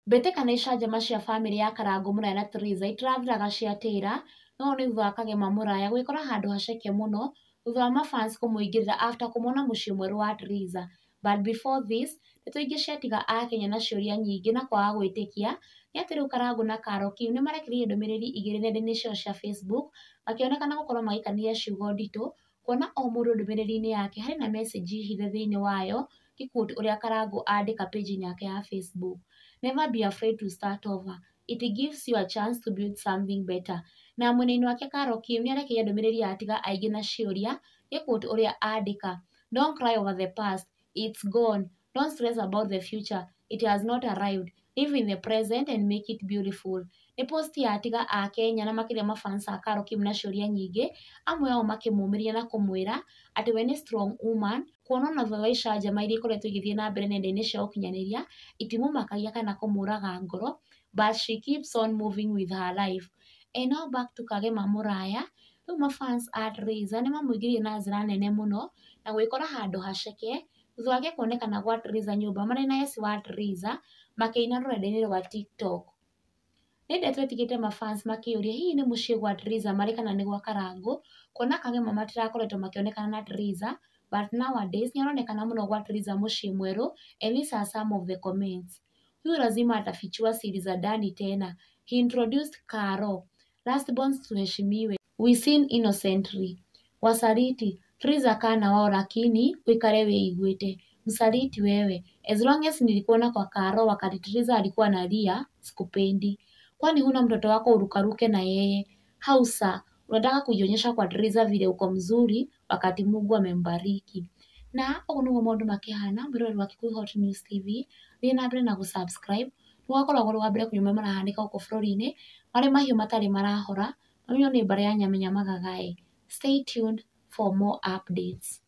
Mbĩtĩka na icanjama cia bamĩrĩ ya Karangũ Mũraya na Triza itirathiraga cia tĩra, no nĩ thutha wa Kagema Mũraya gwĩkora handũ haceke mũno thutha wa mafans kũmũingĩrĩra after kũmwona mũciĩ mwerũ wa Triza. But before this, ndeto ingĩ ciatiga akenya na ciũria nyingĩ na kwaga gwĩtĩkia nĩ atĩ rĩu Karangũ na Carol Kim nĩmarekereirie ndũmĩrĩri igĩrĩ nenda-inĩ ciao cia Facebook makĩonekana gũkorwo magĩikania ciugo nditũ kuona o mũndũ ndũmĩrĩri-inĩ yake harĩ na message hithe thĩinĩ wayo ngĩ quote ũrĩa Karangũ andĩka page-inĩ yake ya Facebook: "Never be afraid to start over. It gives you a chance to build something better." Na mwena-inĩ wake Carol Kim nĩarekereirie ndũmĩrĩri yatiga aingĩ na ciũria ngĩ quote ũrĩa andĩka: "Don't cry over the past. It's gone. Don't stress about the future. It has not arrived. Live in the present and make it beautiful." Nĩ post yatiga akenya na makĩria mafans a Carol Kim na ciũria nyingĩ, amwe ao makĩmũmĩria na kũmwĩra atĩ we nĩ strong woman, kuona ona thutha wa icanjama iria ikoretwo igĩthiĩ na mbere nenda-inĩ cia ũkinyanĩria itimũmakagia kana kũmũraga ngoro, but she keeps on moving with her life. And now back to Kagema Mũraya, rĩu mafans a Triza nĩmamũingĩrĩire na njĩra nene mũno na gwĩkora handũ haceke thutha wake kuonekana gwa Triza nyũmba marĩ na ex wa Triza makĩina rũrenda-inĩ rwa TikTok. Nĩ ndeto ĩtigĩte mafans makĩũria hihi nĩ mũciĩ gwa Triza marĩ kana nĩ gwa Karangũ, kuona Kagema matirakoretwo makĩonekana na Triza, but nowadays nĩaronekana mũno gwa Triza mũciĩ mwerũ, and these are some of the comments. "Huyu lazima atafichua siri za ndani tena. He introduced Caro. Last borns tuheshimiwe. We sin innocently. Wasaliti. Triza kaa na wao lakini uikare wĩiguĩte. Msaliti wewe. As long as nilikuona kwa Caro wakati Triza alikuwa analia, sikupendi. Kwani huna mtoto wako urukaruke na yeye? Hausa, unataka kujionyesha kwa Triza vile uko mzuri wakati Mungu amembariki." Na ũguo nĩguo maũndũ makĩhana. Mwĩroreri wa Kikuyu Hot News TV, thiĩ na mbere na gũ-subscribe nĩũgakoragwo ũrĩ wa mbere kũmenya marĩa marahanĩka gũkũ bũrũri-inĩ, marĩ mahiũ matarĩ marahora, mamenywo nĩ mbarĩ ya Nyamenya Magagaĩ. Stay tuned for more updates.